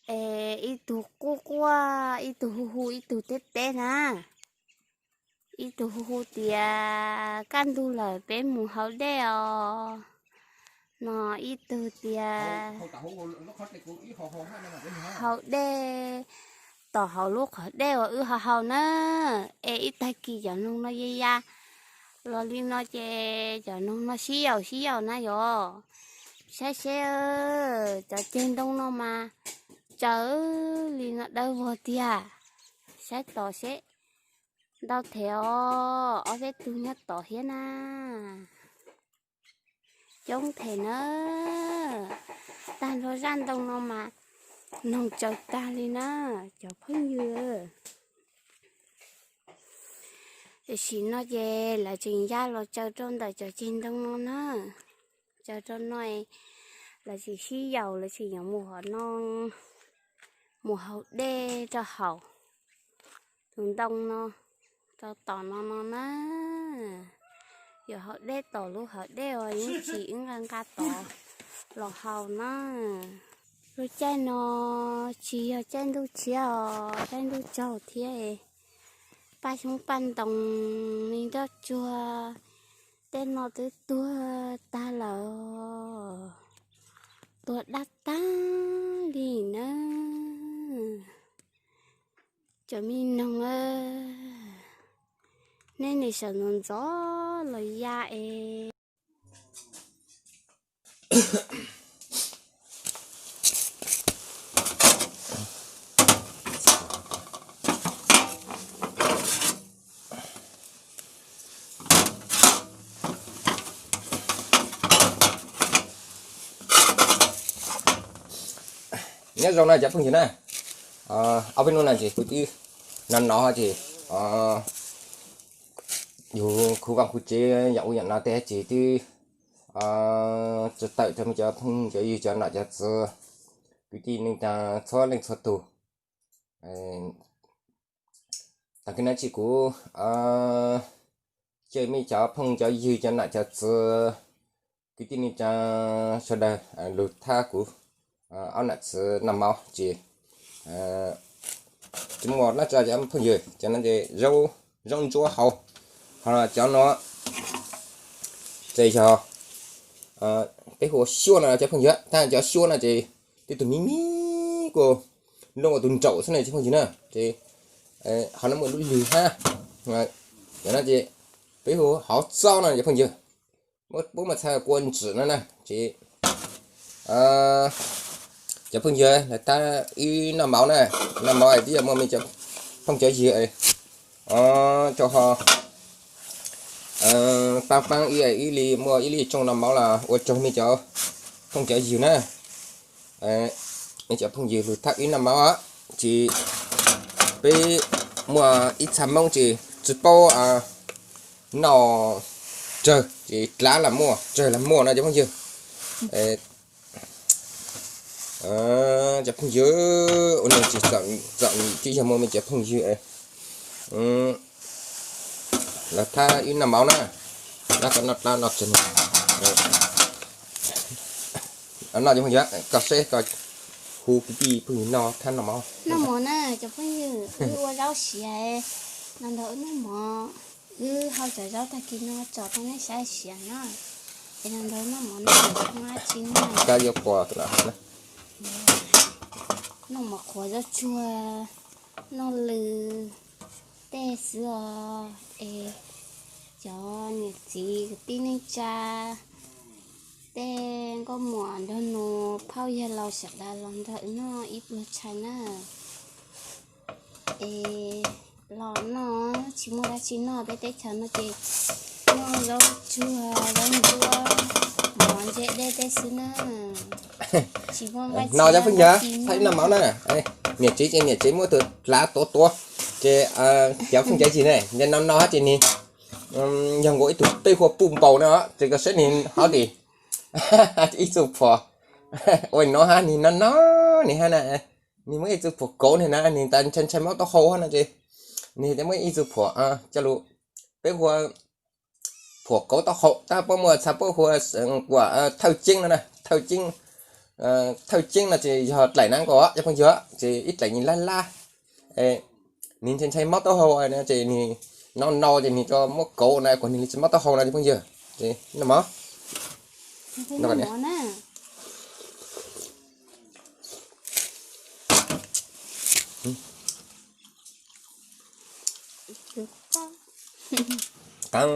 Es ib tug quaj quaj, ib tug hu hu, ib tug teb teb na. Ib tug hu hu tias, kaj ntug lawm peb mus haus dej os no. Ib tug tias, haus dej, tom hauv lub qhov dej uas wb ho haus na. Es ib tag kis cov noog no ya ya los li no ces cov noog no sib yaum sib yaum na yom. Saib seb, cov ceg ntoo no mas tsawv li no dawb vog tiag. Saib tod seb, ntau them os, ob peb tug nyob tod thiab na. Coob them na. Tag nrho zaj ntoo no mas noog tsawv tag li na, cov phooj ywg. Tam sim no ces lawv tseem ya los tsaws rau ntawm cov ceg ntoo no na. Tsaws rau no, lawv tseem sib yaum, lawv tseem yuav mus hov no, mus haus dej rau hauv tus ntoo no, rau tom no no na. Yuav haus dej tom lub hawv dej uas yeej tsis wb nqa nqa tod los haus na. Lub caij no tsis yog caij ntuj tshiab os, caij ntuj tsaug thiab. Paj xyoob paj ntoo, me nroj tsuag, tej no twb tuag tag lawm, tuag daj tag li na. Cov me noog, nej nim sawv ntxov ntxov los ya es. Nyob zoo na cov phooj ywg na, ob peb hnub no ces kuv twb no no ces yus khu vaj khu tsev yam ub yam no tej ces twb tsis tawm rau me cov phooj cov ywg cov nom cov txwv, kwv tij neej tsa txhua leej txhua tus. Tag kis no ces kuv caw me cov phooj cov ywg cov nom cov txwv, kwv tij neej tsa sawv daws lug thab kuv ob nam txwv noj mov ces tsis muaj dab tsi cov phooj ywg, cov no ces zaub ntsuab hauv, ho cov no ces yog peb hu ua xyuab no cov phooj ywg, tab cov xyuab no ces tej tug me me kuj loj ua tus nraum xwb na cov phooj ywg na, ces ho no muaj lub lwg hab, cov no ces peb hu hauv txob no cov phooj ywg, puab muaj txhais kua ntsim no na ces cov phooj ywg, tab wb noj mov na, noj mov es twb yog muaj me cov phooj cov ywg rau ho paab paab wb, wb li muaj ib lub rooj noj mov los ua tsaug me cov phooj cov ywg na. Me cov phooj ywg lug thab wb noj mov, ces peb muaj ib txha Moob ces tsis paub noj tsawg ces dlav los muaj tsawg los muaj no cov phooj ywg. Cov phooj ywg, ua neeg tsis txom nyem twb yog muaj me cov phooj ywg los thab wb noj mov na. Noj koj noj dlaab noj tsawg no cov phooj ywg, koj seb koj hu kwv tij phooj ywg noj thab noj mov. Noj mov na cov phooj ywg, wb ua zaub siav, no nrog wb noj mov. Wb hau cov zaub tag kis no tso rau nej saib siav na. Es no nrog wb noj mov no, noj dab tsi no, kab yuav pom noj mov qhuav zaub tsuag, noj lwm tej xwb os. Es cov niam txiv kwv tij neej tsa, tej nkauj muam nraug nus phauj yawg laus sawv daws los nrog wb noj ib pluag tshais na. Es los noj, tsis muaj dab tsi noj, peb teb chaws no ces noj zaub tsuag zaub ntsuab, mov ntse dej tej xwb na. Tsis muaj dab tsi no cov phooj ywg, thab wb noj mov na. Niam tsev ces niam tsev muab tus dlav tuav tuav, ces cov phooj cov ywg ne, no no hab ces nwg yog nkaus ib tug peb hua puj npaum no, ces koj saib nwg hov tis ib txuj phuam ua no hab, nwg no no nwg hab na, nwg muab ib txuj phuam kauv nwg na, nwg tas ntshai ntshai mob taub hau hab no ces nwg muab ib txuj phuam coj lug, peb hua phuam kauv taub hau, tab puab muaj txha puab hua thawj ceeb no na, thawj ceeb Thawj ceeb no ces yog dlaim na nkaus cov phooj ywg, ces ib dlaim nws laj laj, nws ntshai ntshai mob taub hau no ces nws no no ces nws tso muab kauv na kom nws li tsis mob taub hau no cov phooj ywg. Ces noj mov. Qab.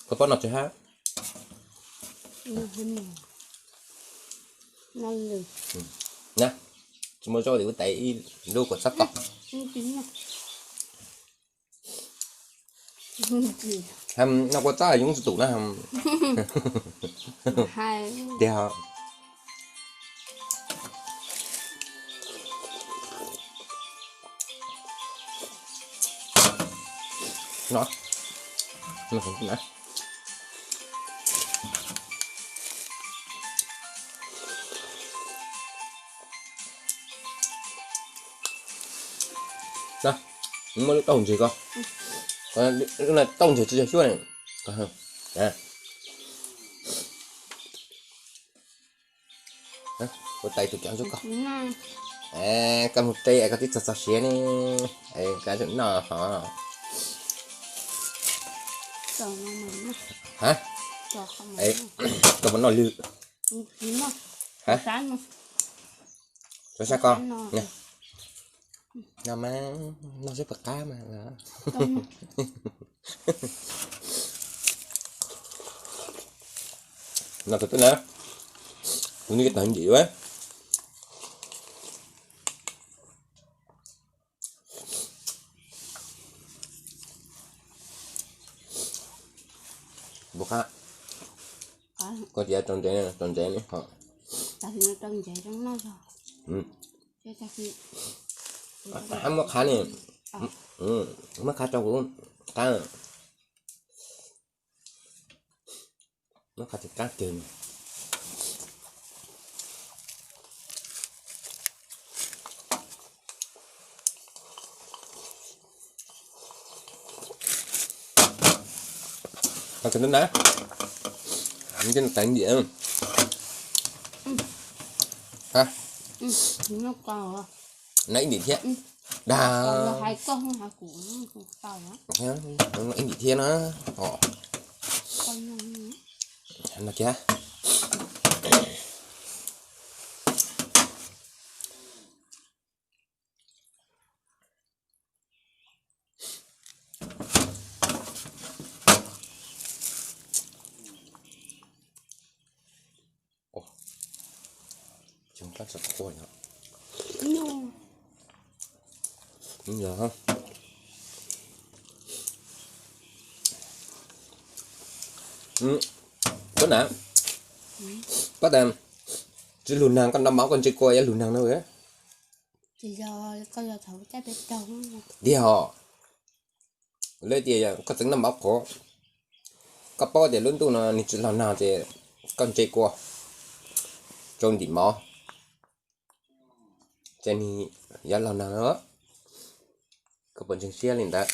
Koj pab no tsis hab. Na, tsis muaj zaub ces ua tais ib lub kuv txhob koj. Noj kua txob yoov tsis tus na. Tiag. No, no. Muab lub taub ntseg ko. Lub taub ntseg tsis yog xyuab ne. Ua tais tus cov xyuab ko. Koj mus teb koj twb txog txog siav ne. Koj noj hov. Koj puas noj lwm? Tsuas sab ko. No mas, noj seb puas qab mas. No tus twb na, kuv nws tag ntim ua. Puas qab? Koj tias rau ntsev, rau ntsev li ho. Muab qhab ni, muab qhab rau kuv qab. Muab qhab tsis qab twg. Tab sis na, tab sis tais ntim. Noj ib ntim thiab. Dag. Ib ntim thiab na. No kiag. Koj na, koj tas, tsis lug nag koj noj mov koj ntse kua yuav lug nag no. Tiag os, lawv tias koj txeev noj mov qhuav, koj paub tias lub ntuj no nws tsis los nag ces koj ntse kua rau ntim mov, ces nws yuav los nag no. Koj puas ntseeg siab li ntawd?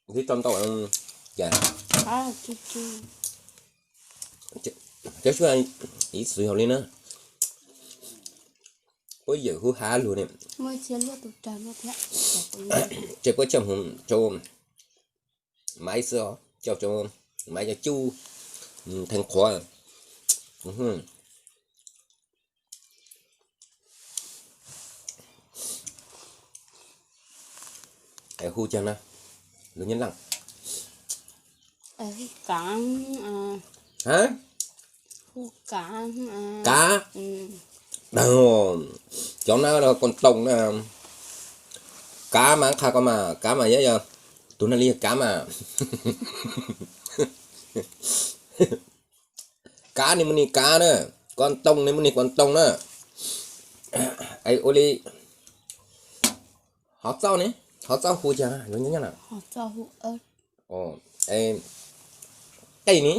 Twb tso ntau, cov xyuab ib txwm yog li na, puab yawm hub hab lug ne. Ces puab coj mus rau Maiv xwb os, coj rau Maiv cov cub, theej qhuav. Hu caag na, lug nyob leej. Kav, cov na, kua ntoo na, kav mas qha koj mas, kav mas yog, yog tug na li yog kav mas. Kav ne muaj ne kav na, kua ntoo ne muaj ne kua ntoo na. Es ua li hov txauj ne. Qhov txauj hu cas nyob na? Qej ni?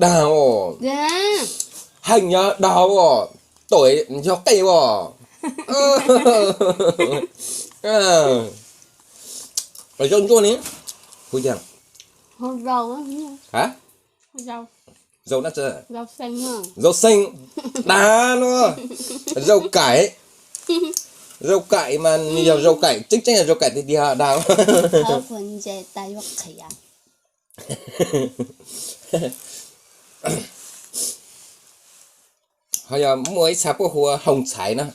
Dag os. Heej yog dag os. Tawm yog qej os. Zaub ntsuab ni? Hu cas? Zaub na? Zaub xeeb. Dag no. Zaub kaim. Zaub kaim mas nws yog zaub kaim tseeb tseeb, yog zaub kaim tiag tiag dag. Ho yog muaj ib txha puab hu hooj txhais na.